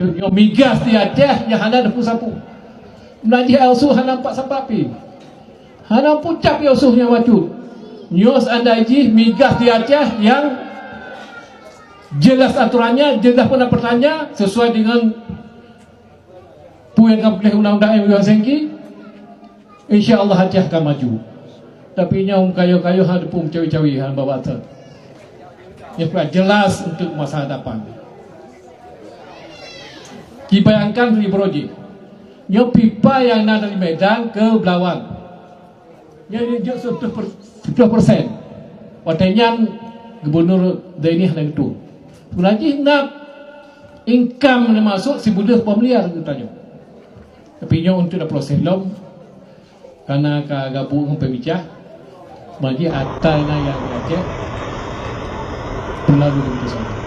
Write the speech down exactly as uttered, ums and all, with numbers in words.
Nyoe migas di Aceh nyang hana teupeu sapeue. Meunajih Aceh hana nampak sampah pi. Hana pucap ya usuh nyang bacut. Nyoe seandai jih migas di Aceh nyang jelas aturannya, jelas peunapatannya, sesuai dengan peue nyang ka peugah undang-undang M W Sengki, insya Allah Aceh akan maju. Tapi nyoe kayo-kayo hana teupeu meucawi-cawi hana babah. Yang jelas untuk masa depan. Dibayangkan di Broji. Nyoe pipa nyang na dari Medan ke Belawan. Nyan jeuet siplôh persen. Watèe nyan Gubernur Zaini hana geutueng. Sebenarnya na income nyang masuk sibuleuen boh miliar geutanyoe. Tapi nyoe untuk na proses lom, karena ka gabung ngon pemijah, bagi ata na nyang Aceh, meulalu linto sana.